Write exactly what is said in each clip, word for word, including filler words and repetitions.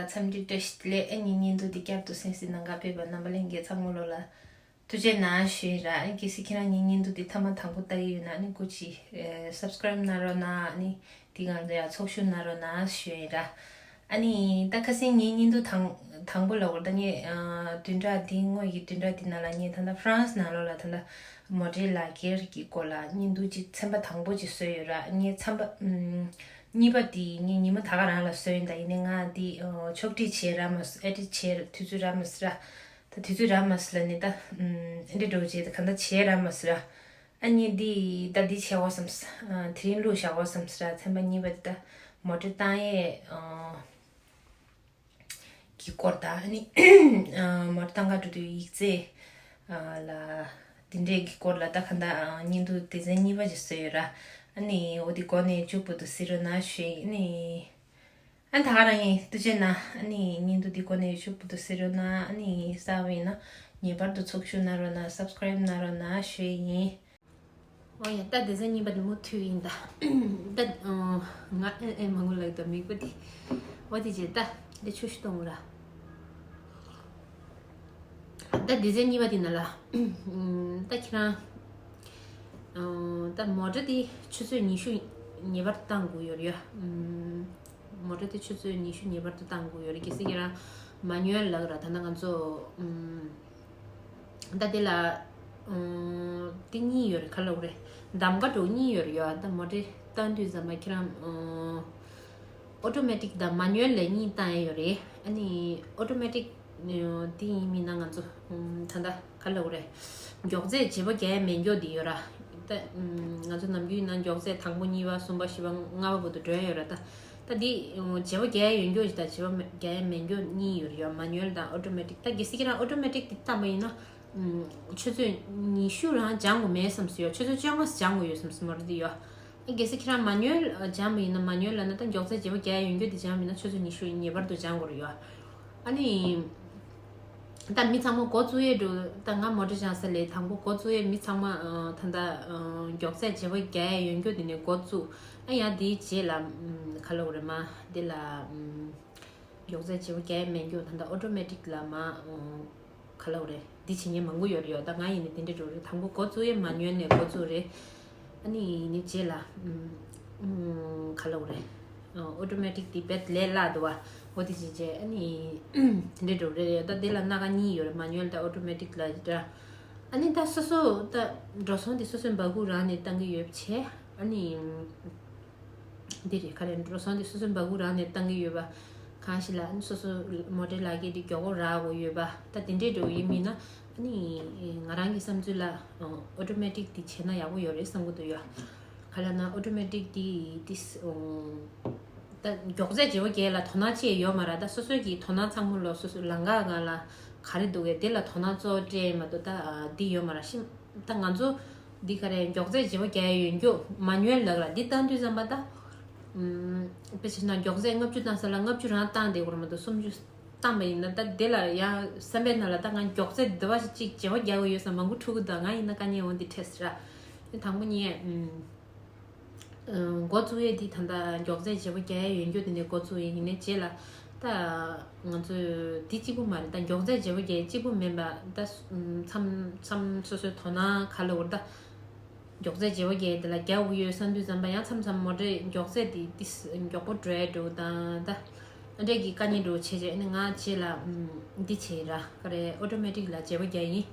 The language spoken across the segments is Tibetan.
འཚམས་འདྲི་བཀྲ་ཤིས་བདེ་ལེགས། ཨ་ནི་བརྙན་ཐུང་འདི་བསྐྱར་དུ་གསན་གཟིགས་གནང་ག་ཕེབས་པ་རྣམ་པ་ལྷན་རྒྱས་ཚང་མ་ལོ་ལ་ཐུགས་རྗེ་གནང་ཞུ་ཡིན་ར། ཨ་ནི་གལ་སྲིད་ཁྱེད་རང་ངའི་བརྙན་ཐུང་འདི་ཐེངས་མ་དང་པོ་ལྟ་གི་ཡོད་ན་ཨ་ནི་སྐུ་མཁྱེན་ཨེ་སབ་སི་ཀ་རེབ་གནང་རོགས་གནང་། ཨ་ནི་འདི་གང་ལ་ཡང་ཚོགས་ཞུགས་གནང་རོགས་གནང་ཞུ་ཡིན་ར། ཨ་ནི་ད་ཁ་སང་ངའི་བརྙན་ཐུང་དང་དང་པོ་ལ་འོར་ད་ངས་ཨ་བདུན་ཕྲག་འདི་སྔོན་གྱི་བདུན་ཕྲག་འདི་ནང་ལ་ངས་ད་ལྟ་ཧྥ་རན་སི་ནང་ལོགས་ལ་ད་ལྟ་མོ་ཊའི་ལག་ཁྱེར་གྱི་སྐོར་ལ་བརྙན་ཐུང་ཅིག་ཚན་པ་དང་པོ་ཅིག་བཟོས་ཡོད་ར། ངས་ཚན་པ་ཨམ། གཉིས་པ་དེ་ངས་ཉི་མ་ད་ག་རང་ལ་བཟོས་ཡིན། ད་ཡིན་ནའི་ང་འདི་ཨ་ཕྱོགས་སྒྲིག་བྱས་རག་མ་སོང་། ཨེ་ཌིཊ་བྱས་དུས་ཚོད་རག་མ་སོང་ར། ད་དུས་ཚོད་རག་མ་སོང་ལབ་ནས་ད་ཨམ་ཨེ་འདྲ་འགྲོ་བྱས་ད་ག་འདྲ་བྱས་རག་མ་སོང་ར། ཨ་ནི་འདི་ད་འདི་བྱས་འོ་བསམས། ཨ་དེ་རིང་བླུགས་བཞག་འོ་བསམས་ར། ཚན་པ་གཉིས་པ་འདི་ད་མོ་ཊ་བཏང་ཡས་ཨ་གི་སྐོར་དང་ཨ་ནི་ཨ་མོ་ཊ་བཏང་ག་འགྲོ་དུས་ཡིག་ཚད་ཨ་ལ་འདི་འདྲས་ཀྱི་སྐོར་ལ་ད་ག་འདྲ་ཨ་བརྙན་ཐུང་སྡེ་ཚན་གཉིས་པ་ཞིག་བཟོས་ཡོད་ར། ཨ་ནི་འོ་འདི་འགོ་ནས་མཇུག་བར་དུ་གཟིགས་རོགས་གནང་ཞུ་ཡིན། ཨ་ནི་ཨ་ད་ག་རང་ཡིན། ཐུགས་རྗེ་གནང་། ཨ་ནི་བརྙན་ཐུང་འདི་འགོ་ནས་མཇུག་བར་དུ་གཟིགས་རོགས་གནང་། ཨ་ནི་གསར་པ་ཡིན་ན་ངེས་པར་དུ་ཚོགས་ཞུགས་གནང་རོགས་གནང་། སབ་སི་ཀ་རེབ་གནང་རོགས་གནང་ཞུ་ཡིན། འོ་ཡ། ད་སྡེ་ཚན་གཉིས་པ་དེ་མུ་མཐུད་ཡིན་ད། ད་ང་ཨེ་ཨེ་མང་པོ་ལབ་ད་མིག་པ་དེ། འོ་དེ་རྗེས་ད་འདི་ཆུ་ཞིག་གཏོང་ར། ད་སྡེ་ཚན་གཉིས་པ་དེ་ནང་ལ་ད་ཁྱེད་རང་ད་མོ་ཊ་དེ་ཆུ་ཚོད་ཉི་ཤུ་ཉེ་བར་བཏང་དགོས་ཡོད་རེད་ཡ། མོ་ཊ་དེ་ཆུ་ཚོད་ཉི་ཤུ་ཉེ་བར་དུ་བཏང་དགོས་ཡོད་རེད། གལ་སྲིད་ཁྱེད་རང་མ་ཉུལ་ལབ་ར། ད་ནང་ང་ཚོ་ད་དེ་ལ་ཨང་དེ་གཉིས་ཡོད་རེད། ག་ལབ་རེད། གདམ་ག་འགྲོ་གཉིས་ཡོད་རེད་ཡ། ད་མོ་ཊ་བཏང་དུས་ཙམ་པ་ཁྱེད་རང་ཨང་ཨོ་ཊོ་མེ་ཊིག་དང་མ་ནུ་ཨལ་ལབ་གཉིས་བཏང་ཡ་ཡོད་རེད། ཨ་ནི་ཨོ་ཊོ་མེ་ཊིག་དེ་ཡིན་མིན་ན་ང་ཚོ་ཨང་ད་ལྟ་ག་ལབ་རེད། མགྱོགས་ཚད་བརྗེ་པོ་རྒྱག་ཡ་མེད་མགྱོགས་དེ་ཡོད་ར། ད་ང་ཚོ་ནམ་རྒྱུན་ཡིན་ན་མགྱོགས་ཚད་དང་པོ་གཉིས་པ་གསུམ་པ་བཞི་པ་ལྔ་པ་བར་དུ་འགྲོ་ཡ་ཡོད་ར། ད་ད་འདི་བརྗེ་པོ་རྒྱག་ཡ་ཡོད་མགྱོགས་ཅིག་དང་བརྗེ་པོ་རྒྱག་ཡ་མེད་མགྱོགས་གཉིས་ཡོད་རེད་ཡ། མ་ནུ་ཨལ་དང་ཨོ་ཊོ་མེ་ཊིག་ད་གལ་སྲིད་ཁྱེད་རང་ཨོ་ཊོ་མེ་ཊིག་དེ་བཏང་པ་ཡིན་ན། ཆུ་ཚོད་ཉི་ཤུ་རང་སྦྱང་དགོས་མེད་བསམ་སོང་ཡ། ཆུ་ཚོད་བཅོ་ལྔ་སྦྱང་དགོས་ཡོད་བསམ་སོང་། མོ་ཊ་དེ་ཡ། གལ་སྲིད་ཁྱེད་རང་མ་ནུ་ཨལ་སྦྱངས་པ་ཡིན་ན། མ་ནུ་ཨལ་ལབ་ན་ད་མགྱོགས་ཚད་བརྗེ་པོ་རྒྱག་ཡ་ཡོད་མགྱོགས་དེ་སྦྱངས་པ་ཡིན་ན་ཆུ་ཚོད་ཉི་ཤུ་ཉེ་བར་དུ་སྦྱང་དགོས་རེད་ཡ། ཨ་ནི། ད་མི་ཚང་མ་འགོ་བཙུགས་ཡས་འགྲོ། ད་ང་མོ་ཊ་སྦྱང་ས་ལས་དང་པོ་འགོ་བཙུགས་ཡས་མི་ཚང་མ་ཨ་ད་ལྟ་ཨ་མགྱོགས་ཚད་བརྗེ་པོ་རྒྱག་ཡས་ཡོད་མགྱོགས་དེ་ནས་འགོ་བཙུགས། ཨ་ཡང་དེའི་རྗེས་ལ་ཨམ་ག་ལབ་དགོས་རེད། མ་དེ་ལ་ཨམ་མགྱོགས་ཚད་བརྗེ་པོ་རྒྱག་ཡས་མེད་མགྱོགས་ད་ལྟ་ཨོ་ཊོ་མེ་ཊིག་ལ་མ་ཨ་ག་ལབ་དགོས་རེད། འདི་བྱེད་མཁན་མང་པོ་ཡོད་རེད་ཡ། ད་ང་ཡིན་ནའི་དེ་འདྲ་འགྲོ་རེད། དང་པོ་འགོ་བཙུགས་ཡས་མ་ནུ་ཨལ་ནས་འགོ་བཙུགས་རེད། ཨ་ནི་ཡིན་ནའི་རྗེས་ལ་ཨམ་ཨམ་ག་ལབ་དགོས་རེད། ཨོ་ཊོ་མེ་ཊིག་དེ་རྦད་ལས་སླ་འདུག་བ། འོ་དེ་བྱས་རྗེས་ཨ་ནི་དེ་འདྲ་འགྲོ་རེད་ཡ། ད་དེ་ལ་སྣ་ཁ་གཉིས་ཡོད་རེད། མ་ནུ་ཨལ་དང་ཨོ་ཊོ་མེ་ཊིག་ལ་འདྲ། ཨ་ནི་ད་སོ་སོ་ད་འགྲོ་སོང་དེ་སོ་སོའི་འབག་གུ་རང་ནས་བཏང་གི་ཡོད་བྱས། ཨ་ནི་འདི་རེད། ག་རེ། འགྲོ་སོང་དེ་སོ་སོའི་འབག་གུ་རང་ནས་བཏང་གི་ཡོད་པ། གང་ཞིག་ལ་ཨ་ནི་སོ་སོ་མོ་ཊའི་ལག་འཁྱེར་དེ་མགྱོགས་པོ་རག་དགོས་ཡོད་པ། ད་དེ་འདྲས་འགྲོ་ཡིན་མིན་ན་ཨ་ནི་ང་རང་གི་བསམ་ཚུལ་ལ་ཨོ་ཊོ་མེ་ཊིག་དེ་བྱས་ན་ཡག་པོ་ཡོད་རེད་བསམ་གི་འདུག་ཡ། ག་ལབ་ན་ཨོ་ཊོ་མེ་ཊིག་དེ་དེ་ད་མགྱོགས་ཚད་བརྗེ་པོ་རྒྱག་ལ་དོ་སྣང་ཅི་ཡང་ཡོད་མ་རེད། ད་སོ་སོ་གི་དོ་སྣང་ཚང་མ་ལོ་སོ་སོ་ལམ་ཁ་སྒང་ལ་ག་རེ་འདུག་གས་དེ་ལ་དོ་སྣང་གཙོ་བོ་སྤྲད་མ་གཏོགས་ད་འདི་ཡོད་མ་རེད། ཤི། ད་ང་ཚོ་འདི་ག་རེ་མགྱོགས་ཚད་བརྗེ་པོ་རྒྱག་ཡས་ཡོད་མགྱོགས་མ་ནུ་ཨལ་ལབ་ར། འདི་བཏང་དུས་ཙམ་པ་ད་ཨམ་དཔེ་བྱས་ན་མགྱོགས་ཚད་ལྔ་བཅུ་བཏང་ས་ལ་ལྔ་བཅུ་རང་བཏང་བསྡད་དགོས་རེད་མ་གཏོགས་སུམ་ཅུ་བཏང་པ་ཡིན་ན་ད་དེ་ལ་ཡང་བསམ་པའི་ནང་ལ་ད་ང་མགྱོགས་ཚད་འདི་བ་ཞིག་ཅིག་བརྗེ་པོ་རྒྱག་གི་ཡོད་ས་མང་པོ་འཁྲུག་གི་འདུག་ང་ཡིན་ན་དཀའ་ངལ་འོང་འདི་འཕྲད་ཟེར་ར། དེ་དང་པོ་ཉིད་ཨམ། འགོ་བཙུགས་ཡས་འདི་ད་ལྟ་མགྱོགས་ཚད་བརྗེ་པོ་རྒྱག་ཡས་ཡོད་མགྱོགས་དེ་ནས་འགོ་བཙུགས་ཡས་ཡིན་ནའི་རྗེས་ལ་ད་ང་ཚོས་འདི་གཅིག་པུ་མ་རེད། ད་མགྱོགས་ཚད་བརྗེ་པོ་རྒྱག་ཡས་གཅིག་པུ་མིན་པ་ད་མཚམས་མཚམས་སོ་སོའི་དོ་སྣང་ག་ལ་འོར་ད་མགྱོགས་ཚད་བརྗེ་པོ་རྒྱག་ཡས་དེ་ལ་རྒྱག་དགོས་ཡོད་བསམ་དུས་ཙམ་པ་ཡང་མཚམས་མཚམས་མོ་ཊའི་མགྱོགས་ཚད་དེ་ཏིས་མགྱོགས་པོ་འགྲོ་ཡས་འགྲོ་དང་ད་ཨ་འདྲས་ཀྱི་དཀའ་ངལ་འགྲོ་བྱས་རྗེས་ཨ་ནི་ང་རྗེས་ལ་འདི་བྱས་ར་ག་རེ་ཨོ་ཊོ་མེ་ཊིག་ལ་བརྗེ་པོ་རྒྱག་ཡིན།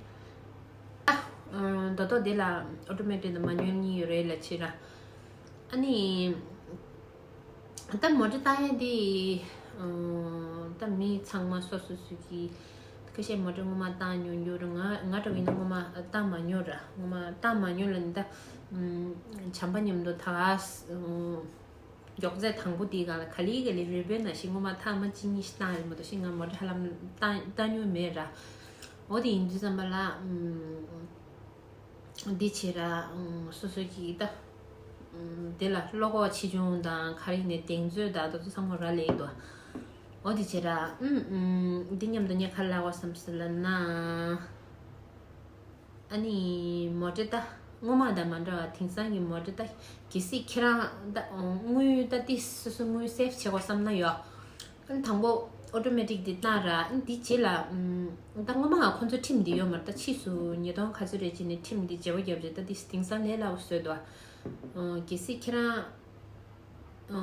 ཨ། ད་དོ་དེ་ལ་ཨོ་ཊོ་མེ་ཊིག་དང་མ་ནུ་ཨལ་གཉིས་ཡོད་རེད་ལ་བྱེད་ར། ཨ་ནི། ད་མོ་ཊ་བཏང་ཡས་དེ། ད་མི་ཚང་མ་སོ་སོ་སོ་གི། ཁ་ཤས་མོ་ཊ་སྔོན་མ་བཏང་མྱོང་མྱོང་རེད། ང་ང་འདྲ་བོ་ཡིན་ན་སྔོན་མ་བཏང་མ་མྱོང་ར། སྔོན་མ་བཏང་མ་མྱོང་ལ་ནི་ད། བྱམས་པ་མཉམ་དུ་ད་ག་མགྱོགས་ཚད་དང་པོ་དེའི་སྒང་ལ་ག་ལེ་ག་ལེ་རེ་བའི་ནང་བཞིན་སྔོན་མ་ཐེངས་མ་གཅིག་གཉིས་ཤིག་བཏང་རེད་མ་གཏོགས་ཤིག་ང་མོ་ཊ་ཧ་ལམ་བཏང་བཏང་མྱོང་མེད་ར། འོ་དེ་ཡིན་དུས་ཙམ་པ་ལ་འདི་བྱེད་ར་སོ་སོ་གིས་ད་དེ་ལ་བློ་ཁོག་ཆེ་ཆུང་དང་ག་རེ་ཡིན་ནའི་གདེང་ཚོད་དང་དེ་ཚོ་ཚང་མ་རག་ལས་འདུག་འོ་དེ་བྱེད་ར་འདི་མཉམ་དུ་ངས་ག་རེ་ལབ་དགོས་བསམ་སོང་ལབ་ན། ཨ་ནི་མོ་ཊ་ད་སྔོན་མ་དང་མ་འདྲ་བ་དེང་སང་གི་མོ་ཊ་ད་གལ་སྲིད་ཁྱེད་རང་ད་དངུལ་ད་ཏི་སོ་སོ་དངུལ་སེབ་བྱེད་དགོས་བསམ་ན་ཡོད། ཨ་ནི་དང་པོ་ཨོ་ཊོ་མེ་ཊིག་འདི་བཏང་ར། ཨ་ནི་འདི་རྗེས་ལ་ཨམ། ད་སྔོན་མ་ཁོང་ཚོ་ཁྲིམས་འདི་ཡོད་མ་རེད། ད་ཕྱིས་སུ་ཉིས་སྟོང་ག་ཚོད་རེད་ཅིག་ནས་ཁྲིམས་འདི་བརྗེ་པོ་བརྒྱབ་རྗེས་ད་འདི་དེང་སང་ལས་སླ་པོ་བཟོས་འདུག་ཨ། གལ་སྲིད་ཁྱེད་རང་ཨ།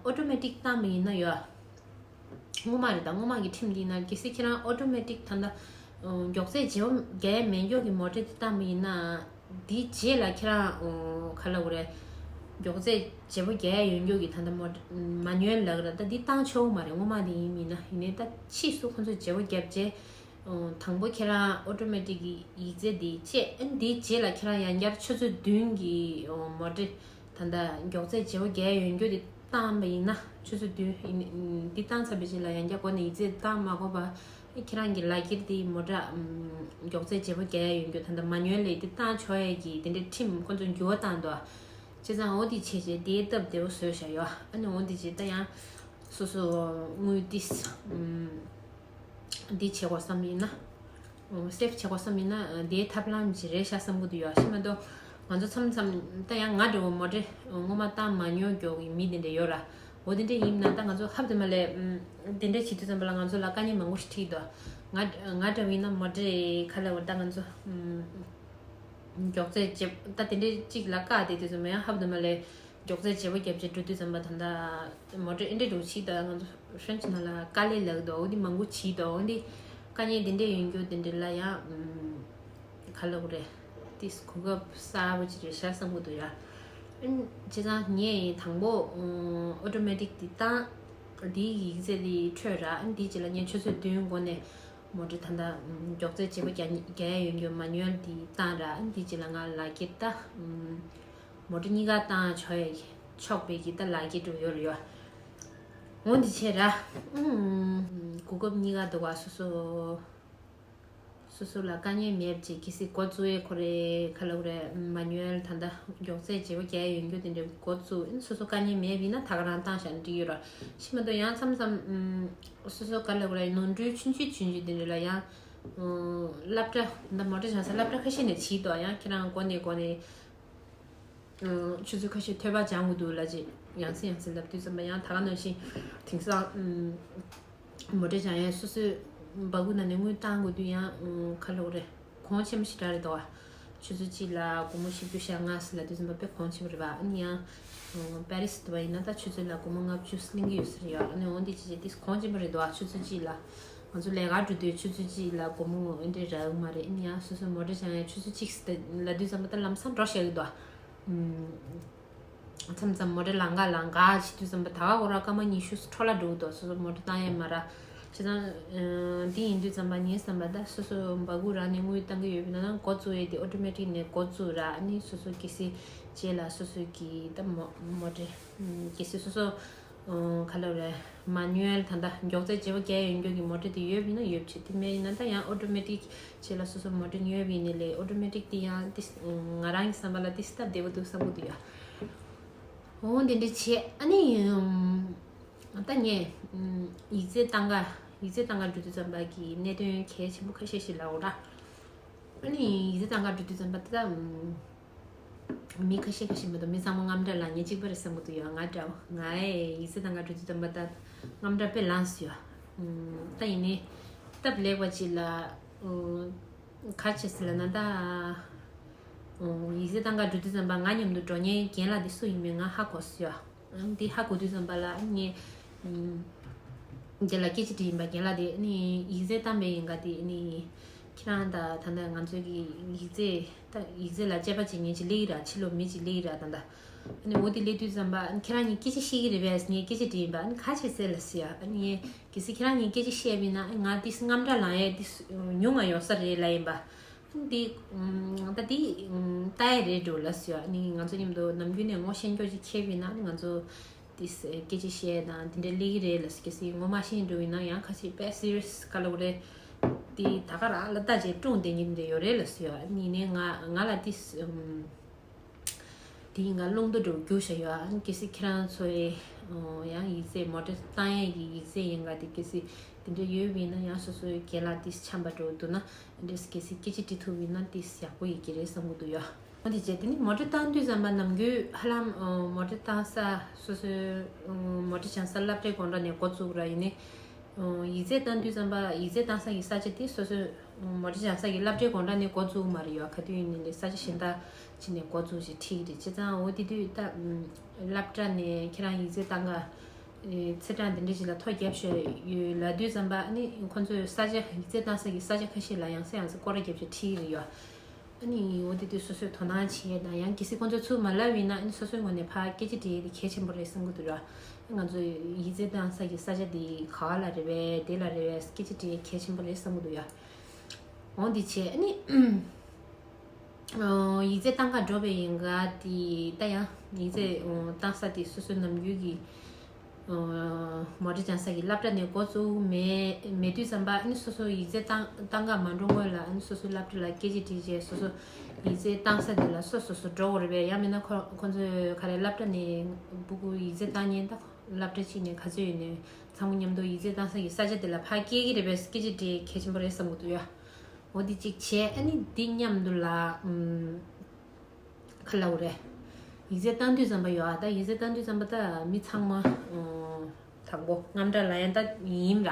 ཨོ་ཊོ་མེ་ཊིག་བཏང་བ་ཡིན་ན་ཡོད། སྔོན་མ་རེད། ད་སྔོན་མ་གི་ཁྲིམས་འདི་ན་གལ་སྲིད་ཁྱེད་རང་ཨོ་ཊོ་མེ་ཊིག་ད་ལྟ་ཨ། མགྱོགས་ཚད་བརྗེ་པོ་རྒྱག་ཡ་མེད་མགྱོགས་ཀྱི་མོ་ཊ་འདི་བཏང་བ་ཡིན་ན། འདིའི་རྗེས་ལ་ཁྱེད་རང་ཨོ། ག་ལབ་དགོས་རེད། མགྱོགས་ཚད་བརྗེ་པོ་རྒྱག་ཡ་ཡོད་མགྱོགས་ཀྱི་ད་ལྟ་མོ། མ་ནུ་ཨེལ་ལབ་ཀྱི་རེད། ད་འདི་བཏང་ཆོག་གི་མ་རེད། སྔོན་མ་དེ་ཡིན་མིན་ན། ཡིན་ནའི་ད་ཕྱིས་སུ་ཁོང་ཚོས་བརྗེ་པོ་བརྒྱབ་རྗེས་ཨོ། དང་པོ་ཁྱེད་རང་ཨོ་ཊོ་མེ་ཊིག་གི་ཡིག་ཚད་འདི་བཅད། ཨ་ནི་འདིའི་རྗེས་ལ་ཁྱེད་རང་ཡང་བསྐྱར་ཆུ་ཚོད་བདུན་གྱི་ཨོ། མོ་ཊ་ད་ལྟ་མགྱོགས་ཚད་བརྗེ་པོ་རྒྱག་ཡ་ཡོད་མགྱོགས་དེ་བཏང་བ་ཡིན་ན། ཆུ་ཚོད་བདུན་ཡིན། འདི་བཏང་ཚར་བའི་རྗེས་ལ་ཡང་བསྐྱར་སྒོ་ནས་ཡིག་ཚད་བཏང་མ་དགོས་པ། ཁྱེད་རང་གི་ལག་འཁྱེར་དེ་མོ་ཊ་ཨམ། མགྱོགས་ཚད་བརྗེ་པོ་རྒྱག་ཡ་ཡོད་མགྱོགས་ད་ལྟ་མ་ནུ་ཨེལ་ལས་དེ་བཏང་ཆོག་ཡ་གི་དེ་འདྲའི་ཁྲིམས་ཁོང་ཚོས་འགྱུར་བ་བཏང་འདུག་བྱས་ཙང་འོ་དེ་བྱས་རྗེས་དེ་སྟབས་བདེ་པོ་བཟོས་བཞག་ཡོད། ཨ་ནི་འོ་དེ་རྗེས་ད་ཡང་སོ་སོ་དངུལ་ཏིས་ཨམ། འདི་བྱེད་དགོས་བསམ་ཡིན་ན། ཨོ། སེབ་བྱེད་དགོས་བསམ་ཡིན་ན་འདིའི་ཐབས་ལམ་ཅིག་རེད་ཤག་བསམ་གྱི་འདུག་ཡོད། ཤི་མ་གཏོགས་ང་ཚོ་མཚམས་མཚམས་ད་ཡང་ང་འདྲ་བོ་མོ་ཊ་སྔོན་མ་བཏང་མ་མྱོང་མགྱོགས་ཀྱི་མི་དེ་འདྲ་ཡོད་ར། འོ་དེ་འདྲ་ཡིན་ན་ད་ང་ཚོ་ཧབ་དེ་མ་ལས་དེ་འདྲ་བྱེད་དུས་ཙམ་པ་ལ་ང་ཚོ་ལ་དཀའ་ངལ་མང་པོ་ཞིག་འཕྲད་ཀྱི་འདུག་ང་ང་འདྲ་བོ་ཡིན་ན་མོ་ཊ་ག་ལ་བར་ད་ང་ཚོ་མགྱོགས་ཚད་ཅིག་ད་དེ་འདྲ་ཅིག་ལ་བཀག་བསྡད་དུས་ཙམ་པ་ཡང་ཧབ་དེ་མ་ལས། མགྱོགས་ཚད་བརྗེ་པོ་རྒྱབ་བྱས་འགྲོ་དུས་ཙམ་པ་ད་ལྟ་མོ་ཊ་ཨེ་འདྲ་འགྲོ་ཕྱིས་ད་ང་ཚོ་ཧྥ་རན་ཆི་ནང་ལ་དཀའ་ལས་ལབ་འདུག་འོ་འདི་མང་པོ་བྱས་འདུག་འོ་འདི་དཀའ་ངལ་འདི་འདྲ་ཡོད་མགྱོགས་འདི་འདྲ་ལ་ཡང་ཨམ། ག་ལབ་དགོས་རེད། ཏིས་གོ་སྐབས་གསར་པ་ཅིག་རེད་ཤག་བསམ་གྱི་འདུག་ཡ། ཨན་བྱས་ཙང་ངས་དང་པོ་ཨོ་ཊོ་མེ་ཊིག་འདི་བཏང་། འདིའི་ཡིག་ཚད་འདི་འཕྲོད་ར། ཨན་འདིའི་རྗེས་ལ་ངས་ཆུ་ཚོད་བདུན་འགོར་ནས་མོ་ཊ་ད་ལྟ་མགྱོགས་ཚད་བརྗེ་པོ་རྒྱག་རྒྱག་ཡ་ཡོད་མགྱོགས་མ་ནུ་ཨེལ་འདི་བཏང་ར། ཨན་འདིའི་རྗེས་ལ་ང་ལག་འཁྱེར་ད་ཨམ། མོ་ཊ་གཉིས་ཀ་བཏང་ཆོག་ཡ་ཆོག་པའི་གི་ད་ལག་འཁྱེར་འགྲོ་ཡོད་རེད་ཡོད། འོ་འདི་བྱས་ར། ཨུམ། གོ་སྐབས་གཉིས་ཀ་འདུག་ག་སོ་སོ། སོ་སོ་ལ་དཀའ་ངལ་མེད་ཅིག་གལ་སྲིད་འགོ་བཙུགས་ཡས་ཁོ་རེ་ག་ལབ་རེད། མ་ནུ་ཨེལ་ད་ལྟ་མགྱོགས་ཚད་བརྗེ་པོ་རྒྱག་ཡ་ཡོད་མགྱོགས་དེ་འདྲའི་འགོ་བཙུགས། ཨིན་སོ་སོ་དཀའ་ངལ་མེད་པ་ཡིན་ན་ད་ག་རང་བཏང་བཞག་ན་འགྲིག་ཡོད་ར། ཤི་མ་གཏོགས་ཡང་མཚམས་མཚམས་ཨུམ། སོ་སོ་ག་ལབ་རེད། ནོར་འཁྲུལ་ཆུང་ཆུང་ཆུང་ཆུང་དེ་འདྲ་ལ་ཡང་ཨུམ། སློབ་གྲྭ་ད་མོ་ཊ་སྦྱང་ས་སློབ་གྲྭ་ཁ་ཤས་ནས་བྱེད་དོ། ཡང་ཁྱེད་རང་འགོ་ནས་འགོ་ནས། ཆུ་ཚོད་ཁ་ཤས་ཐོལ་པ་སྦྱང་དགོས་འདུག་ལབ་ཅིག་ཡང་སེ་ཡང་སེ་ལབ་དུས་ཙམ་པ་ཡང་ད་ག་ནང་བཞིན་དེང་སང་མོ་ཊ་སྦྱང་ཡས་སོ་སོའི་སྦ་ཁུག་ནང་ནས་དངུལ་བཏང་དགོས་དུས་ཡང་ག་ལབ་དགོས་རེད། གོང་ཆེན་པོ་ཞེ་དྲག་རེད་དོ། ཆུ་ཚོད་གཅིག་ལ་སྒོར་མོ་བཞི་བཅུ་ཞེ་ལྔ་ཟེར་ལབ་དུས་ཙམ་པ་དཔེ་གོང་ཆེན་པོ་རེད་པ། ཨ་ནི་ཡང་པེ་རི་སི་དུ་བ་ཡིན་ན་ད་ཆུ་ཚོད་ལ་སྒོར་མོ་ལྔ་བཅུ་གླེང་གི་ཡོད་ས་རེད་ཡ། ཨ་ནི་འོ་འདི་ཅི་ཅི་དེ་གོང་ཆེན་པོ་རེད་དོ། ཆུ་ཚོད་གཅིག་ལ་ང་ཚོ་ལས་ཀ་འགྲོ་དུས་ཆུ་ཚོད་གཅིག་ལ་སྒོར་མོ་ཨེ་འདྲས་རག་གི་མ་རེད། ཨ་ནི་ཡང་སོ་སོའི་མོ་ཊ་སྦྱང་ཡས་ཆུ་ཚོད་གཅིག་ཟེར་ལབ་དུས་ཙམ་པ་ད་ལམ་སང་འགྲོ་བཞག་གི་འདུག་མཚམས་མཚམས་མོ་ཊ་ལང་ག་ལང་ག་བྱེད་དུས་ཙམ་པ་ད་ག་ཁོ་རང་སྐར་མ་ཉི་ཤུ་འཕྲོ་བརླག་འགྲོ་གི་འདུག་སོ་སོ་མོ་ཊ་བཏང་ཡས་མ་རག་བྱས་ཙང་འདི་ཡིན་དུས་ཙམ་པ་ངའི་བསམ་པ་ད་སོ་སོ་སྦ་ཁུག་རང་ནས་དངུལ་བཏང་གི་ཡོད་པ་ཡིན་ན་འགོ་བཙུགས་ཡས་དེ་ཨོ་ཊོ་མེ་ཊིག་ནས་འགོ་བཙུགས་ར། ཨ་ནི་སོ་སོ་གལ་སྲིད་རྗེས་ལ་སོ་སོ་གི་ད་མོ་མོ་ཊ་གལ་སྲིད་སོ་སོ་ག་ལབ་རེད། མ་ནུ་ཨེལ་ད་ལྟ་མགྱོགས་ཚད་བརྗེ་པོ་རྒྱག་ཡས་ཡོད་མགྱོགས་ཀྱི་མོ་ཊ་དེ་ཡོད་པ་ཡིན་ན་ཡོད་བྱས། དེ་མེད་ཡིན་ན་ད་ཡང་ཨོ་ཊོ་མེ་ཊིག་རྗེས་ལ་སོ་སོ་མོ་ཊ་ཉོས་པ་ཡིན་ནའི་ལས་ཨོ་ཊོ་མེ་ཊིག་དེ་ཡང་དེ་ང་རང་གི་བསམ་པ་ལ་དེ་སྟབས་བདེ་པོ་འདུག་བསམ་གྱི་འདུག་ཡ། འོ་འདི་འདྲ་བྱས། ཨ་ནི་ད་ངས་ཡིག་ཚད་བཏང་ག་ཡིག་ཚད་བཏང་ག་འགྲོ་དུས་ཙམ་པ་གི་གནད་དོན་གལ་ཆེན་པོ་ཁ་ཤས་ཤིག་ལབ་འོ་ད། ཨ་ནི་ཡིག་ཚད་བཏང་ག་འགྲོ་དུས་ཙམ་པ་ད་ད། མི་ཁ་ཤས་ཁ་ཤས་མ་གཏོགས་མི་ཚང་མ་དངངས་སྐྲག་ལངས་མཁན་གཅིག་པ་རེད་བསམ་གྱི་འདུག་ཡ། ང་འདྲ་བོ་ང་ཡིག་ཚད་བཏང་ག་འགྲོ་དུས་ཙམ་པ་ད་དངངས་སྐྲག་དཔེ་ལངས་སོང་ཡ། ད་ཡིན་ནའི་སྟབས་ལེགས་པ་ཅིག་ལ་ག་རེ་བྱས་ཟེར་ལབ་ན་ད། ཡིག་ཚད་བཏང་ག་འགྲོ་དུས་ཙམ་པ་ང་མཉམ་དུ་འགྲོ་མཁན་རྒན་ལགས་དེ་སུ་ཡིན་མིན་ང་ཧ་གོ་སོང་ཡ། འདི་ཧ་གོ་དུས་ཙམ་པ་ལ་ངས་རྒན་ལགས་སྐད་ཆ་དྲིས་ཡིན་པ། རྒན་ལགས་དེ་ནི་ཡིག་ཚད་བཏང་པའི་ཡིན་ག་དེ་ནི་ཁྱེད་རང་ད་ད་ལྟ་ང་ཚོའི་གི་ཡིག་ཚད་ད་ཡིག་ཚད་ལ་དཔྱད་པ་བྱེད་མཁན་ཅིག་སླེབས་ཀྱི་ར། ཕྱི་ལོགས་མི་ཅིག་སླེབས་ཀྱི་ར་ད་ལྟ། ཨ་ནི་འོ་དེ་སླེབས་དུས་ཙམ་པ་ཁྱེད་རང་གཉིས་སྐད་ཆ་བཤད་ཀྱི་རེད་པས་ངས་སྐད་ཆ་དྲིས་ཡིན་པ། ཨ་ནི་ག་བྱས་ཟེར་ལབ་སོང་ཡ། ཨ་ནི་ངས་གལ་སྲིད་ཁྱེད་རང་གཉིས་སྐད་ཆ་བཤད་པ་ཡིན་ན་ང་དེ་དངངས་སྐྲག་ལངས་ཡས་དེ་ཉུང་ང་ཡོང་ས་རེད་ལབ་ཡིན་པ། འདི་ད་འདི་ལྟ་ཡ་རེད་འགྲོ་ལབ་སོང་ཡ། ནི་ང་ཚོ་མཉམ་དུ་ནམ་རྒྱུན་ནས་ངོ་ཤེས་མཁན་ཅིག་ཁེལ་བ་ཡིན་ན་ནི་ང་ཚོ་དེ་སྐད་ཆ་བཤད་དང་དེ་འདྲ་སླེབས་ཀྱི་རེད་ལབ་སོང་། གལ་སྲིད་ངོ་མ་ཤེས་འགྲོ་ཡིན་ན་ཡང་ཁ་ཤས་དཔེ་སི་རི་ཡས་ག་ལབ་དགོས་རེད། དེ་ད་ག་རང་ལ་ལྟ་བྱས་སྲུང་བསྡད་མཁན་དེ་འདྲ་ཡོད་རེད་ལབ་སོང་ཡ། ནི་ནས་ང་ང་ལ་དེ་དེ་ཡིན་ག་རླུང་རྟ་འགྲོ་རྒྱུགས་བཞག་ཡོད། ཨ་ནི་གལ་སྲིད་ཁྱེད་རང་ཚོ་ཡི་ཡང་ཡིག་ཚད་མོ་ཊ་བཏང་ཡས་ཀྱི་ཡིག་ཚད་ཡིན་ག་དེ་གལ་སྲིད་དེ་འདྲ་ཡོད་པ་ཡིན་ན་ཡང་སོ་སོའི་རྒན་ལགས་དེ་འཆམ་པ་འགྲོ་འདུག་ན་འདྲེས་གལ་སྲིད་སྐད་ཆ་དྲི་ཐུབ་ཡིན་ན་དེ་ཡག་པོ་ཡིན་གྱི་རེད་བསམ་གྱི་འདུག་ཡ། འོ་དེ་བྱས་དེ་ནི་མོ་ཊ་བཏང་དུས་ཙམ་པ་ནམ་རྒྱུན་ཧ་ལམ་ཨ་མོ་ཊ་བཏང་ས་སོ་སོའི་ཨ་མོ་ཊ་སྦྱང་ས་སློབ་གྲྭའི་སྒང་འདྲ་ནས་འགོ་བཙུགས་ར། ཡིན་ནའི་ཨ་ཡིག་ཚད་བཏང་དུས་ཙམ་པ་ཡིག་ཚད་བཏང་ས་ཀྱི་ས་ཆ་དེ་སོ་སོའི་མོ་ཊ་སྦྱང་ས་ཀྱི་སློབ་གྲྭའི་སྒང་འདྲ་ནས་འགོ་བཙུགས་མ་རེད་ཡོད། ག་དུས་ཡིན་ནའི་ལས་ས་ཆ་གཞན་དག་ཅིག་ནས་འགོ་བཙུགས་ཤིག་ཁྲིད་ཀྱི་རེད། བྱས་ཙང་འོ་དེ་དུས་ད་ཨ་སློབ་གྲྭ་ནས་ཁྱེད་རང་ཡིག་ཚད་བཏང་ག་ཚེས་གྲངས་འདི་འདྲ་ཞིག་ལ་ཐོ་བརྒྱབ་ཤོག་ཡོད་ལབ་དུས་ཙམ་པ་ཨ་ནི་ཁོང་ཚོས་ས་ཆ་ཡིག་ཚད་བཏང་ས་ཀྱི་ས་ཆ་ཁ་ཤས་ལ་ཡང་སེ་ཡང་སེ་སྐོར་ར་བརྒྱབ་ཤོག་ཁྲིད་ཀྱི་རེད་ཡོད། ཨ་ནི་འོ་དེ་དུས་སོ་སོས་དོ་སྣང་བྱེད་དང་ཡང་གལ་སྲིད་ཁོང་ཚོས་ཚུར་མ་ལབ་ཡིན་ན་ཨ་ནི་སོ་སོའི་ངོས་ནས་ཕར་སྐད་ཆ་དྲིས་ཡས་དེ་གལ་ཆེན་པོ་རེད་བསམ་གྱི་འདུག་ར། ང་ཚོ་ཡིག་ཚད་བཏང་ས་ཀྱི་ས་ཆ་དེ་ག་བ་ལ་རེད་པས་དེ་ལ་རེད་པས་སྐད་ཆ་དྲིས་ཡས་གལ་ཆེན་པོ་རེད་བསམ་གྱི་འདུག་ཡ། འོ་འདི་བྱས་ཨ་ནི། ཨོ། ཡིག་ཚད་བཏང་ག་འགྲོ་བའི་ཡིན་ག་དེ་ད་ཡང་ཡིག་ཚད་ཨོ་བཏང་ས་དེ་སོ་སོའི་ནམ་རྒྱུན་གྱི་ཨོ་མོ་ཊ་སྦྱང་ས་ཀྱི་སློབ་གྲྭ་ནས་འགོ་བཙུགས་མེད་མེད་དུས་ཙམ་པ་ཨ་ནི་སོ་སོ་ཡིག་ཚད་བཏང་བཏང་ག་མ་འགྲོ་སྔོན་ལ་ཨ་ནི་སོ་སོའི་སློབ་གྲྭ་ལ་སྐད་ཆ་དྲིས་རྗེས་སོ་སོ་ཡིག་ཚད་བཏང་ས་དེ་ལ་སོ་སོ་སོ་འགྲོ་དགོས་རེད་པས། ཡང་མིན་ན་ཁོ་ཁོ་ཚོས་ག་རེ་སློབ་གྲྭ་ནས་སྤུ་གུ་ཡིག་ཚད་བཏང་མཁན་ད་སློབ་གྲྭ་གཅིག་ནས་ག་ཚོད་ཡོད་ནས་ཚང་མ་མཉམ་དུ་ཡིག་ཚད་བཏང་ས་ཀྱི་ས་ཆ་དེ་ལ་ཕར་སྐྱེལ་གྱི་རེད་པས་སྐད་ཆ་དྲིས་གལ་ཆེན་པོ་རེད་བསམ་གྱི་འདུག་ཡ། འོ་འདི་གཅིག་བྱས་ཨ་ནི་འདི་མཉམ་དུ་ལ་ཨུམ། ག་ལབ་དགོས་རེད། ཡིག་ཚད་བཏང་དུས་ཙམ་པ་ཡོད་ཨ། ད་ཡིག་ཚད་བཏང་དུས་ཙམ་པ་ད་མི་ཚང་མ་ཨུམ། དང་པོ་རྔམ་སྐྲག་ལ་ཡང་ད་ཡིན་ར།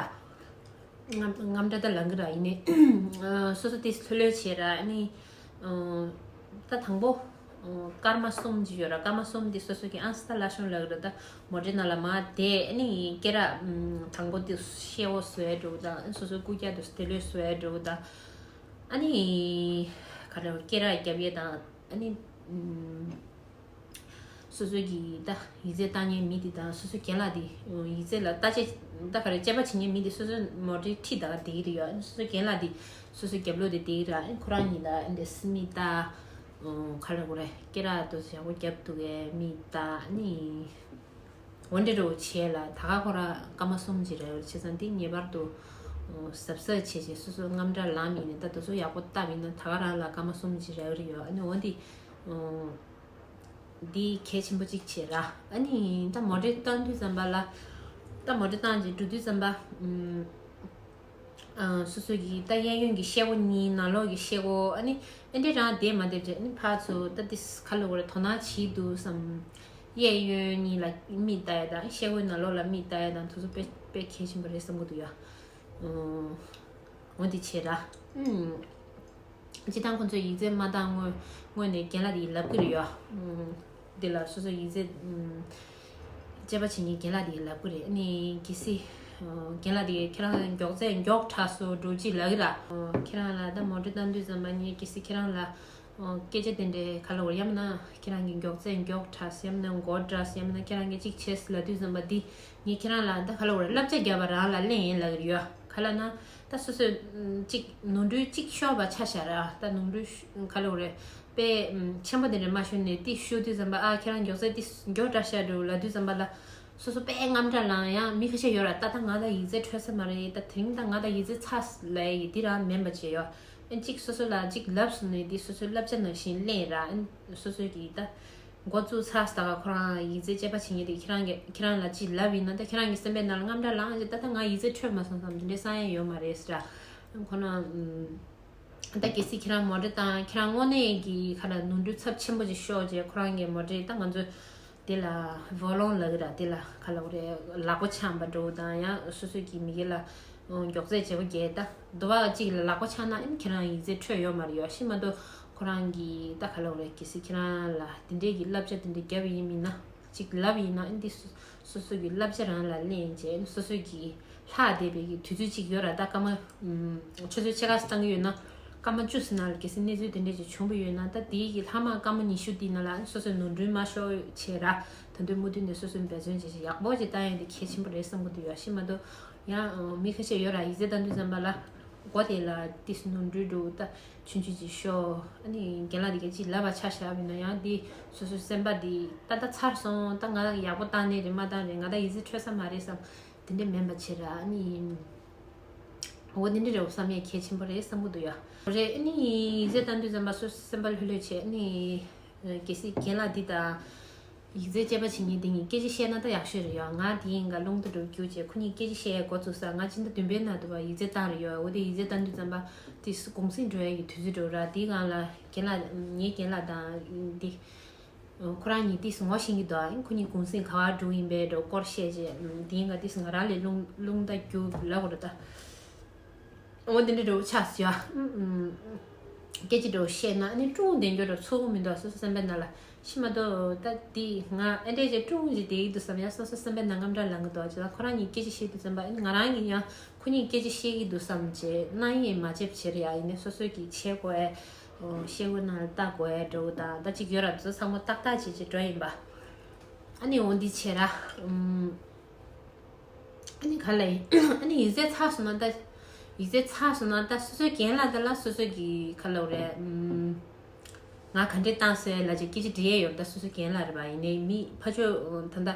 རྔམ་རྔམ་སྐྲག་ད་ལང་གི་ར། ཡིན་ནའི་སོ་སོ་དེ་ལྷོད་ལྷོད་བྱས་ར་ཨ་ནི་ཨུམ། ད་དང་པོ་ཨུམ། སྐར་མ་གསུམ་ཅིག་ཡོད་ར། སྐར་མ་གསུམ་དེ་སོ་སོ་གི་ཨང་སི་ད་ལ་ཤོང་ལབ་གི་ར། ད་མོ་ཊའི་ནང་ལ་མར་བསྡད་ཨ་ནི་སྐེ་རགས་ཨུམ། དང་པོ་དེ་ཤེལ་སྒོ་བཟོས་འགྲོ་དང་སོ་སོ་རྐུབ་བཀྱག་དེ་དེ་ལོས་བཟོས་འགྲོ་དང་། ཨ་ནི། ག་རེ་སྐེ་རགས་རྒྱབ་ཡས་དང་ཨ་ནི། ཨུམ། སོ་སོ་གི་ད་ཡིག་ཚད་བཏང་མཁན་མི་དེ་དང་སོ་སོ་རྒན་ལགས་དེ་ཡིག་ཚད་ལ་ལྟ་དཔྱད་ད་ག་རེ་དཔྱད་པ་བྱེད་མཁན་མི་དེ་སོ་སོ་མོ་ཊའི་འཁྲིས་ད་ག་བསྡད་ཀྱི་རེད་ཡོད། ཨ་ནི་སོ་སོ་རྒན་ལགས་དེ་སོ་སོ་རྒྱབ་ལོགས་དེ་བསྡད་ཀྱི་རེད། ཨ་ནི་ཁོ་རང་གཉིས་ལ་ཨ་འདྲ་སི་མིག་ལྟ། ཨུམ། ག་རེ་དགོས་རེད། སྐེ་རགས་དེ་ཚོ་ཡག་པོ་རྒྱབ་འདུག་གས་མིག་ལྟ་ཨ་ནི། འོ་འདྲ་རུ་བྱས་ལ་ད་ག་ཁོ་ར་སྐར་མ་གསུམ་ཅིག་རེད། བྱས་ཙང་འདི་ངེས་པར་དུ་གཟབ་གཟབ་བྱས་བྱས་སོ་སོ་རྔམ་སྐྲག་ལངས་ཡིན་ནས་ད་དེ་ཚོ་ཡག་པོ་བཏབ་ཡིན་ན་ད་ག་རང་ལ་སྐར་མ་གསུམ་ཅིག་རེད་རེད་ཡོད། ཨ་ནི་འོ་འདི་འདི་གལ་ཆེན་པོ་གཅིག་བྱས་ར། ཨ་ནི་ད་མོ་ཊའི་བཏང་དུས་ཙམ་པ་ལ་ད་མོ་ཊའི་བཏང་རྗེས་འགྲོ་དུས་ཙམ་པ། སོ་སོ་གི་ད་གཡས་གཡོན་གྱི་ཤེལ་སྒོ་གཉིས་ནང་ལོགས་ཀྱི་ཤེལ་སྒོ་ཨ་ནི་ཨེ་འདྲས་རང་བསྡད་མ་བསྡད་བྱས་ཨ་ནི་ཕར་ཚུར་ད་ཏིས་ཁ་ལོ་བར་དོ་སྣང་བྱེད་འདུག་བསམ། གཡས་གཡོན་གཉིས་ལ་མིག་ལྟ་ཡ་དང་ཤེལ་སྒོའི་ནང་ལོགས་ལ་མིག་ལྟ་ཡ་དང་དེ་ཚོ་དཔེ་དཔེ་གལ་ཆེན་པོ་རེད་བསམ་གྱི་འདུག་ཡ། འོ་འདི་བྱས་ར། སྤྱི་བཏང་ཁོ་ཚོས་ཡིག་ཚད་མ་བཏང་སྔོན་སྔོན་ནས་རྒན་ལགས་དེ་ལབ་ཀྱི་རེད་ཡ། འདི་ལ་སོ་སོ་ཡིག་ཚད་ཨུམ། དཔྱད་པ་བྱེད་མཁན་རྒན་ལགས་དེས་ལབ་ཀྱི་རེད། ཨ་ནི་གལ་སྲིད་ཨོ་རྒན་ལགས་དེས་ཁྱེད་རང་མགྱོགས་ཚད་མགྱོགས་དྲགས་སོང་འགྲོ་ཅིག་ལབ་ཀྱི་ར། ཨོ་ཁྱེད་རང་ལ་ད་མོ་ཊ་བཏང་དུས་ཙམ་པ་ནི་གལ་སྲིད་ཁྱེད་རང་ལ་ཨོ་སྐད་ཆ་དེ་འདྲའི་ག་ལབ་དགོས་རེད། ཡང་མིན་ན་ཁྱེད་རང་གི་མགྱོགས་ཚད་མགྱོགས་དྲགས་ཡང་མིན་ན་མགོ་འདྲ་ཡང་མིན་ན་ཁྱེད་རང་གིས་ཅིག་བྱས་ལབ་དུས་ཙམ་པ་འདི་ངས་ཁྱེད་རང་ལ་ད་ག་ལབ་དགོས་རེད། བསླབ་བྱ་བརྒྱབ་པ་རང་ལ་གླེང་ཡིན་ལབ་ཀྱི་རེད་ཡ། ག་ལབ་ན་ད་སོ་སོས་ཨམ་ཅིག་ནོར་འཁྲུལ་ཅིག་ཤོར་བ་ཆ་བཞག་ར། ད་ནོར་འཁྲུལ་ཤོ་ག་ལབ་དགོས་རེད། དཔེ་ཨམ་ཆེན་པོ་དེ་འདྲ་མ་ཤོར་ནས་ཏིག་ཤོར་དུས་ཙམ་པ་ཨ་ཁྱེད་རང་མགྱོགས་ཚད་ཏིག་མགྱོགས་དྲགས་ཤག་འགྲོ་ལབ་དུས་ཙམ་པ་ལ་སོ་སོ་དཔེ་རྔམ་སྐྲག་ལངས། ཡང་མི་ཁ་ཤས་ཡོད་ར། ད་ལྟ་ང་ད་ཡིག་ཚད་འཕྲོད་ས་མ་རེད། ད་དེ་རིང་ད་ང་ད་ཡིག་ཚད་ཚར་ལབ་ཡ་ཡི་འདི་རང་མིན་པ་བྱས་ཡོད། ཨ་ཅིག་སོ་སོ་ལ་ཅིག་ལབ་སོང་ནས་འདི་སོ་སོའི་བསླབ་བྱ་ནང་བཞིན་གླེང་ར། ཨ་སོ་སོ་གིས་ད་འགོ་བཙུགས་ཚར་ས་ད་ག་ཁོ་རང་ཡིག་ཚད་དཔྱད་པ་བྱེད་མཁན་དེ་ཁྱེད་རང་གི་ཁྱེད་རང་ལ་ཅིག་ལབ་ཡིན་ན་ད་ཁྱེད་རང་གི་སེམས་པའི་ནང་ལ་རྔམ་སྐྲག་ལངས་ཅིག་ད་ད་ང་ཡིག་ཚད་འཕྲོད་མ་སོང་བསམ་དེ་འདྲའི་བསམ་ཡ་ཡོད་མ་རེད་ཟེར་ར། ཁོ་ན་ཨམ། ད་གལ་སྲིད་ཁྱེད་རང་མོ་ཊ་བཏང་ཁྱེད་རང་དངོས་གནས་ཀྱི་ཁ་ལ་ནོར་འཁྲུལ་ཚབས་ཆེན་པོ་ཅིག་ཤོར་རྗེས་ཁོ་རང་གི་མོ་ཊའི་ད་ང་ཚོས་དེ་ལ་ཝོ་ལོང་ལབ་ཀྱི་ར། དེ་ལ་ག་ལབ་དགོས་རེད། ལག་པ་འཆང་བ་འདྲ་བོ་དང་ཡང་སོ་སོ་གི་མི་སྒེར་ལ་མགྱོགས་ཚད་བྱེད་སྒོ་བརྒྱབ་ད་དུ་བ་གཅིག་ལ་ལག་པ་འཆང་ན་ཨིན་ཁྱེད་རང་ཡིག་ཚད་འཕྲོད་ཡོད་མ་རེད་ཡོད་ཤི་མ་གཏོགས་ཁོ་རང་གི་ད་ག་ལབ་དགོས་རེད། གལ་སྲིད་ཁྱེད་རང་ལ་དེ་འདྲས་ཀྱི་བསླབ་བྱ་དེ་འདྲས་བརྒྱབ་ཡིན་མིན་ན། ཅིག་ལབ་ཡིན་ན་ཨ་འདི་སོ་སོ་སོ་གི་བསླབ་བྱ་རང་ལ་ལེན་བྱས་སོ་སོ་གི་ལྷག་བསྡད་པའི་གི་དུས་ཚོད་ཅིག་ཡོད་ར། ད་སྐར་མ་ཨུམ་ཆུ་ཚོད་ཕྱེད་ཀ་ཙམ་བཏང་གི་ཡོད་ན་སྐར་མ་བཅུ་ཙམ་ནང་ལ་གལ་སྲིད་གནས་ཚུལ་དེ་འདྲས་ཅིག་བྱུང་བ་ཡོད་ན་ད་དེའི་གི་ལྷག་མ་སྐར་མ་ཉི་ཤུ་དེའི་ནང་ལ་སོ་སོའི་ནོར་འཁྲུལ་མ་ཤོར་བྱས་ར། ད་དུང་མུ་མཐུད་ནས་སོ་སོའི་འབད་བརྩོན་བྱས་བྱས་ཡག་པོ་ཅིག་བཏང་ཡ་དེ་གལ་ཆེན་པོ་རེད་བསམ་གི་འདུག་ཡ་ཤི་མ་གཏོགས། ཡང་ཨ་མི་ཁ་ཤས་ཡོད་ར། ཡིག་ཚད་བཏང་དུས་ཙམ་པ་ལ་མགོ་དེ་ལ་ཏིས་ནོར་འཁྲུལ་འདུག་ད་ཆུང་ཆུང་ཅིག་ཤོར་ཨ་ནི་རྒན་ལགས་དེ་ག་ཅིག་ལབ་པ་ཆ་བཞག་པ་ཡིན་ན་ཡང་དེ་སོ་སོའི་སེམས་པ་དེ་ད་ལྟ་ཚར་སོང་། ད་ང་ཡག་པོ་བཏང་ནས་རེད་མ་བཏང་རེད། ང་ད་ཡིག་ཚད་འཕྲོད་ས་མ་རེད་བསམ་དེ་འདྲས་མིན་པ་བྱེད་ར། ཨ་ནི་འོ་དེ་འདྲས་རེད་བསམ་ཡས་གལ་ཆེན་པོ་རེད་བསམ་གི་འདུག་ཡ། རེད། ཨ་ནི་ཡིག་ཚད་བཏང་དུས་ཙམ་པ་སོ་སོའི་སེམས་པ་ལྷོད་ལྷོད་བྱས་ཨ་ནི་གལ་སྲིད་རྒན་ལགས་འདི་དང་། ཡིག་ཚད་དཔྱད་པ་བྱེད་མཁན་དེ་གཉིས་སྐད་ཆ་བཤད་ན་ད་ཡག་ཤོས་རེད་ཡ། ང་དེ་ཡིན་ག་རླུང་རྟ་འགྲོ་རྒྱུ་བྱས་ཁོ་གཉིས་སྐད་ཆ་བཤད་འགོ་ཚུགས་ས་ང་སྤྱི་ཟླ་བདུན་པའི་ནང་དུ་བ་ཡིག་ཚད་བཏང་རེད་ཡ། འོ་དེ་ཡིག་ཚད་བཏང་དུས་ཙམ་པ་དེ་གུང་སེང་འགྲོ་ཡ་གི་དུས་ཚོད་འགྲོ་ར། དེའི་སྒང་ལ་རྒན་ལགས་ངའི་རྒན་ལགས་དང་དེ་ཁོ་རང་གཉིས་ཏིས་ངོ་ཤེས་ཀྱི་འདུག་ཨ། ཁོ་གཉིས་གུང་སེང་ག་བར་འགྲོ་ཡིན་པའི་འགྲོ་སྐོར་བཤད་རྗེས་དེ་ཡིན་ག་ཏིས་ང་རང་ལས་རླུང་རླུང་རྟ་རྒྱུག་ལབ་དགོས་རེད་ད། འོ་དེ་འདྲ་འགྲོ་ཆགས་སོ་ཡ། སྐད་ཆ་འགྲོ་བཤད་ན་ཨ་ནི་ཀྲུང་དེ་འགྱོ་འགྲོ་ཚུགས་མི་འདུག་སོ་སོ་སེམས་པའི་ནང་ལ་ཤི་མ་གཏོགས་ད་དེ་ང་ཨེ་འདྲས་ཅེས་ཀྲུང་ཅིག་བསྡད་ཀྱི་འདུག་བསམ་ཡ། སོ་སོ་སེམས་པའི་ནང་སྐམ་དྲག་ལངས་ཀྱི་འདུག་ཅེས་ཁོ་རང་གཉིས་སྐད་ཆ་བཤད་དུས་ཙམ་པ་ཨ་ནི་ང་རང་གིས་ཡང་ཁོ་གཉིས་སྐད་ཆ་བཤད་ཀྱི་འདུག་བསམ་བྱས་སྣང་ཡིན་མ་བྱེད་བྱེད་རེད་ཡ། ཡིན་ནའི་སོ་སོ་གིས་བྱེད་དགོས་ཨེ། ཤེལ་སྒོའི་ནང་ལ་ལྟ་དགོས་ཡ་འགྲོ་གི་དང་ད་ཅིག་ཡོད་ར། དེ་ཚོ་ཚང་མ་ཏག་ཏག་བྱེད་ཅེས་འགྲོ་ཡིན་པ། ཨ་ནི་འོ་འདི་བྱེད་ར། ཨ་ནི་ག་ལ་ཡིན། ཨ་ནི་ཡིག་ཚད་ཚར་སོང་ན་ད། ཡིག་ཚད་ཚར་སོང་ན་ད་སོ་སོའི་རྒན་ལགས་དེ་ལ་སོ་སོ་གི་ག་ལ་རེད། ང་ག་འདྲས་བཏང་སོང་ལ་ཅིག་སྐད་ཆ་འདྲི་ཡས་ཡོད་ད། སོ་སོའི་རྒན་ལགས་རེད་པ། ཡིན་ནའི་མི་ཕ་ཆོས་ད་ད་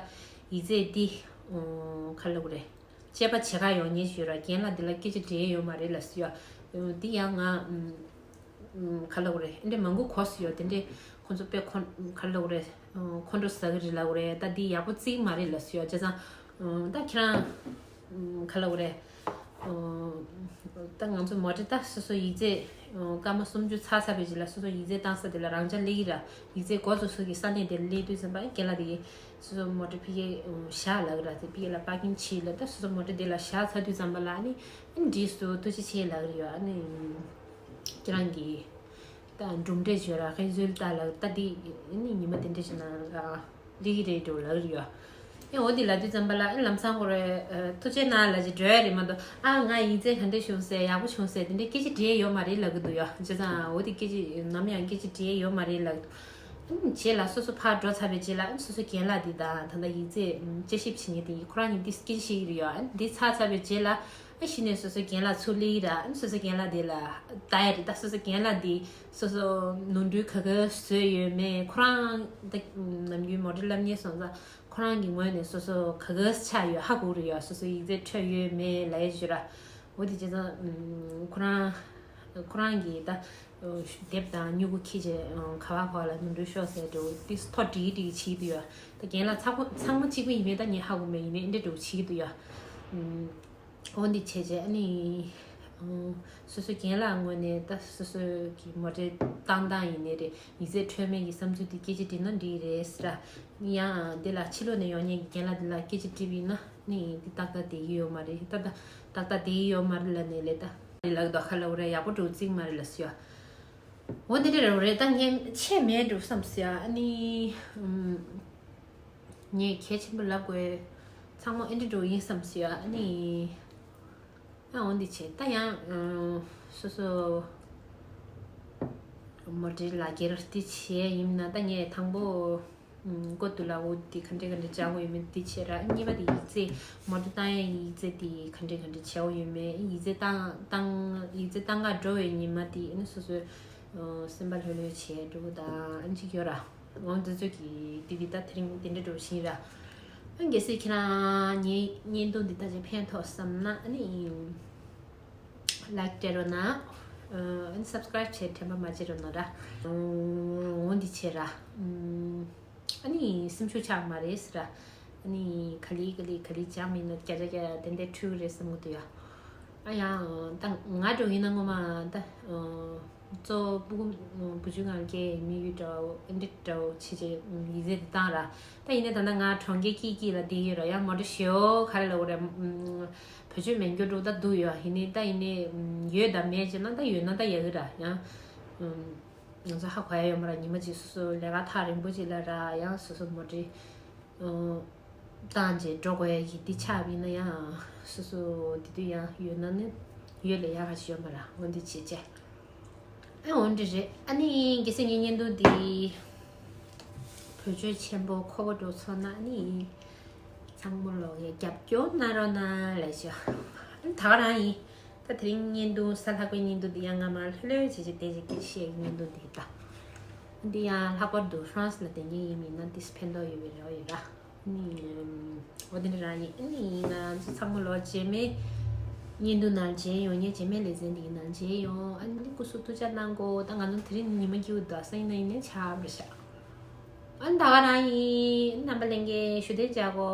ཡིག་ཚད་འདི་ག་ལ་རེད། དཔྱད་པ་བྱེད་ག་ཡོང་མཁན་ཞིག་ཡོད་ར། རྒན་ལགས་འདི་ལ་སྐད་ཆ་འདྲི་ཡས་ཡོད་མ་རེད་ལ་ཟེར་ཡ། འདི་ཡང་ང་ག་ལ་རེད། འདི་མང་པོ་གོ་སོང་ཡ། དེ་འདྲས་ཁོང་ཚོ་དཔེ་ཁོ་ག་ལ་རེད། ཁོང་ཁྲོ་ཟ་གི་རེད་ལབ་རེད། ད་འདི་ཡག་པོ་བརྩི་གི་མ་རེད་ལབ་སོང་ཡ། བྱས་ཙང་ད་ཁྱེད་རང་ག་ལ་རེད། ད་ང་ཚོ་མོ་ཊ་ད་སོ་སོ་ཡིག་ཚད་སྐར་མ་སུམ་ཅུ་ཚར་ཚར་བའི་རྗེས་ལ་སོ་སོ་ཡིག་ཚད་བཏང་ས་དེ་ལ་རང་འཇགས་སླེབས་ཀྱི་ར། ཡིག་ཚད་འགོ་ཚུགས་ས་གི་ས་གནས་དེ་ལ་སླེབས་དུས་ཙམ་པ་རྒན་ལགས་དེ་གིས་སོ་སོ་མོ་ཊ་ཕ་གིར་བཞག་ལབ་ཀྱི་ར། དེ་ཕ་གི་ལ་པར་ཀིང་བྱེད་ལབ། ད་སོ་སོ་མོ་ཊ་དེ་ལ་བཞག་ཚར་དུས་ཙམ་པ་ལ་ཨ་ནི་ཨ་ནི་འགྲིག་སོང་ཐུགས་རྗེ་ཆེ་ལབ་ཀྱི་རེད་ཡ། ཨ་ནི་ཁྱེད་རང་གི་ད་གྲུབ་འབྲས་བརྗོད་ར། ཁེ་ཟོལ་ལྟ་ལ་ད་འདི་ཨ་ནི་ཉི་མ་དེ་འདྲ་ཞིག་ནང་ལ་ལི་གི་རེད་འགྲོ་ལབ་ཀྱི་ཡོད། ཨེ་འོ་འདི་ལབ་དུས་ཙམ་པ་ལ་ཨེ་ལམ་སང་ཁོ་རེ་ཐུགས་རྗེ་གནང་ལབ་ཅིག་འགྲོ་ཡ་རེད་མ་གཏོགས། ཨ་ང་ཡིག་ཚད་ག་འདྲ་བྱུང་ཟེར་ཡག་པོ་བྱུང་ཟེར་དེ་འདྲའི་སྐད་ཆ་དྲིས་ཡོད་མ་རེད་ལབ་ཀྱི་འདུག་ཡ། བྱས་ཙང་འོ་དེ་སྐད་ཆ་ནམ་ཡང་སྐད་ཆ་དྲིས་ཡོད་མ་རེད་ལབ་ཀྱི་འདུག་རྗེས་ལ་སོ་སོ་ཕར་འགྲོ་ཚར་བའི་རྗེས་ལ་སོ་སོ་རྒན་ལགས་འདི་དང་ད་ལྟ་ཡིག་ཚད་དཔྱད་ཞིབ་བྱེད་མཁན་དེ་ཁོ་རང་གཉིས་འདི་སྐད་ཆ་བཤད་ཀྱི་རེད་ཡ། འདི་ཚར་ཚར་བའི་རྗེས་ལ། ཨ་གཞི་ནས་སོ་སོ་རྒན་ལགས་ཚུར་སླེབས་ར། ཨ་སོ་སོ་རྒན་ལགས་དེ་ལ་ལྟ་ཡ་རེད། ད་སོ་སོ་རྒན་ལགས་དེ་སོ་སོ་ནོར་འཁྲུལ་ག་ག་བཟོས་ཡོད་མེད། ཁོ་རང་ད་ནམ་རྒྱུན་མོ་ཊ་བསླབ་མཁན་སོང་ཙང་ཁོ་རང་གི་ངོས་ནས་སོ་སོ་ག་ག་ཆགས་ཡོད་ཧ་གོ་རེད་ཡ། སོ་སོ་ཡིག་ཚད་འཕྲོད་ཡོད་མེད་ལབ་ཡ་ཞུ་ར། འོ་དེ་བྱས་ཙང་ཁོ་རང་ཁོ་རང་གིས་ད་དེབ་དང་སྨྱུ་གུ་ཁྱེར་རྗེས་ག་བ་ག་བ་ལ་ནོར་འཁྲུལ་ཤོར་ཟེར་འགྲོ་དེ་ཐོ་བྲིས་བྲིས་བྱེད་ཀྱི་འདུག་ཡ། ད་རྒན་ལགས་ཚང་མ་ཚང་མ་གཅིག་པ་ཡིན་མེད་ད་ངས་ཧ་གོ་མེད། ཡིན་ནའི་འདི་འདྲ་འགྲོ་བྱེད་ཀྱི་འདུག་ཡ། འོ་འདི་བྱས་རྗེས་ཨ་ནི། ཨང་། སོ་སོ་རྒན་ལགས་ངོས་ནས་ད་སོ་སོའི་གི་མོ་ཊའི་བཏང་སྟངས་ཡིན་ནའི་རེད། ཡིག་ཚད་འཕྲོད་མེད་ཀྱི་བསམ་ཚུལ་དེ་སྐད་ཆ་དྲིས་ན་འགྲིག་རེད་ཟེར། ཡང་འདི་ལ་ཕྱི་ལོགས་ནས་ཡོང་མཁན་གྱི་རྒན་ལགས་འདི་ལ་སྐད་ཆ་དྲིས་པ་ཡིན་ན་ནི་འདི་ཏག་ཏག་བསྡད་ཀྱི་ཡོད་མ་རེད། ད་ད་ཏག་ཏག་བསྡད་ཀྱི་ཡོད་མ་རེད་ལབ་ནས་ལས་ད་རེད་ལབ་གི་འདུག་ཁ་ལ་འོ་རེད། ཡག་པོ་འགྲོ་རྩིས་མ་རེད་ལབ་སོང་ཡ། འོ་འདི་འདྲ་རེད་རེད། ད་ངས་ཆད་མེད་འགྲོ་བསམ་སོང་ཡ། ཨ་ནི། ཨུམ། ངས་གལ་ཆེན་པོ་ལབ་དགོས། ཚང་མ་ཨེ་འདྲ་འགྲོ་ཡིན་བསམ་སོང་ཡ། ཨ་ནི། ཨ་འོ་འདི་བྱས་ད་ཡང་ཨང་། སོ་སོ་མོ་ཊའི་ལག་འཁྱེར་འདི་བྱས་ཡིན་ན་ད་ངས་དང་པོ་ཨང་། མགོ་བཏུ་ལ་འོ་འདི་ག་འདྲས་ག་འདྲས་བྱ་དགོས་ཡོད་མེད་འདི་བྱས་ར། གཉིས་པ་དེ་ཡིག་ཚད་མོ་ཊ་བཏང་ཡ་ཡིག་ཚད་འདི་ག་འདྲས་ག་འདྲས་བྱ་དགོས་ཡོད་མེད། ཡིག་ཚད་བཏང་བཏང་ཡིག་ཚད་བཏང་ག་འགྲོ་བའི་ཉི་མ་དེ་ཨ་ནི་སོ་སོའི་ཨང་། སེམས་པ་ལྷོད་ལྷོད་བྱས་འགྲོ་གི་ད་ཨ་ནི་ཅིག་ཡོད་ར། འོ་འདི་ཚོ་གི་དེ་དེ་ད་དེ་རིང་དེ་འདྲ་འགྲོ་བཞིན་ར། ཨ་གལ་སྲིད་ཁྱེད་རང་ངའི་བརྙན་ཐུང་འདི་ལྟ་ཅིག་ཕན་ཐོགས་བསམ་ན་ཨ་ནི་ལའིཀ་སྤྲད་རོགས་གནང་། ཨ་ནི་སབ་སི་ཀ་རའིབ་བྱེད་དྲན་པ་མ་བརྗེད་རོགས་གནང་ར། འོ་འདི་བྱེད་ར། ཨ་ནི་སེམས་ཤུགས་ཆག་མ་རེད་ཟེར་ར། ཨ་ནི་ག་ལེ་ག་ལེ་ག་ལེ་སྦྱངས་མིན་ན་བརྒྱ་ཆ་བརྒྱ་ཏན་ཏན་འཁྲུལ་གི་རེད་བསམ་གི་འདུག་ཡ། ཨ་ཡང་ད་ང་འགྲོ་ཡིན་ན་ངོ་མ་ད། གཙོ་བོ་སྤུ་གུ་བུ་ཆུང་ངང་སྐྱེས་དམིགས་ཡུལ་འདྲ་བོ་ཨེ་འདྲ་འདྲ་བོ་བྱེད་བྱེད་ཡིག་ཚད་དེ་བཏང་ར། ད་ཡིན་ནའི་ད་ལྟ་ང་གྲོང་ཁྱེར་སྐྱིད་སྐྱིད་ལ་བསྡད་ཡོད་ར། ཡང་མོ་ཊ་ཞེ་པོ་ག་རེ་ལབ་དགོས་རེད། བེད་སྤྱོད་མེད་མཁན་འདྲ་བོ་ད་འདུག་ཡོད། ཡིན་ནའི་ད་ཡིན་ནའི་ཡོད་དང་མེད་བྱས་ན་ད་ཡོད་ན་ད་ཡག་གི་ར། ཡང་ང་ཚོ་ཧ་གོ་ཡ་ཡོད་མ་ར། ཉི་མ་གཅིག་སོ་སོ་ལས་ཀ་ཐག་རིང་པོ་ཅིག་ལ་ར་ཡང་སོ་སོ་མོ་ཊ་བཏང་རྗེས་འགྲོ་དགོས་ཡ་གི་འདི་ཆགས་པ་ཡིན་ན་ཡང་སོ་སོ་དེ་དུས་ཡང་ཡོད་ན་ནི་ཡོད་ལས་ཡག་ག་ཞིག་ཡོད་མ་ར། འོ་འདི་བྱེད་བྱས། ཨ་འོ་འདི་རེད། ཨ་ནི་གལ་སྲིད་ངའི་བརྙན་ཐུང་འདི་བེད་སྤྱོད་ཆེན་པོ་ཁོ་པོ་འགྲོ་ཚོར་ན་ཨ་ནི་ཚང་མ་ལོག་གི་རྒྱབ་སྐྱོར་གནང་རོགས་གནང་ལབ་ཤོག་ཨ་ནི་ད་ག་རང་ཡིན། ད་དེ་རིང་བརྙན་ཐུང་གཟའ་ལྷག་པའི་བརྙན་ཐུང་འདི་ཡང་ང་མ་ལྷོད་ལྷོད་བྱེད་བྱེད་བསྡད་བྱེད་ཀྱི་བཤད་ཀྱི་བརྙན་ཐུང་འདི་ད། འདི་ཡང་ལྷག་པར་དུ་ཧྥ་རན་སི་ལ་བསྡད་མཁན་ཡིན་མིན་ན་འདིས་ཕན་ཐོགས་ཡོད་པའི་རེ་བ་ཡོད་ར། ནི་འོ་དེ་འདྲ་རང་ཡིན། ཨ་ནི་ང་ཚོ་ཚང་མ་ལོ་རྗེས་མའི་བརྙན་ཐུང་ནང་མཇལ་ཡོང་། ངས་རྗེས་མའི་ལེ་ཚན་འདིའི་ནང་མཇལ་ཡོང་། ཨ་ནི་སྐུ་གཟུགས་ཐུགས་ཅག་གནང་གོ་ད་ང་ཚོ་དེ་རིང་ཉི་མ་སྐྱིད་པོ་འདུག་ས་ཡིན་ན་ཡིན་ནའི་ཆར་པ་རེད་ཤག་ཨ་ནི་ད་ག་རང་ཡིན། རྣམ་པ་ལྷན་རྒྱས་བཞུགས་གདན་འཇགས་གོ།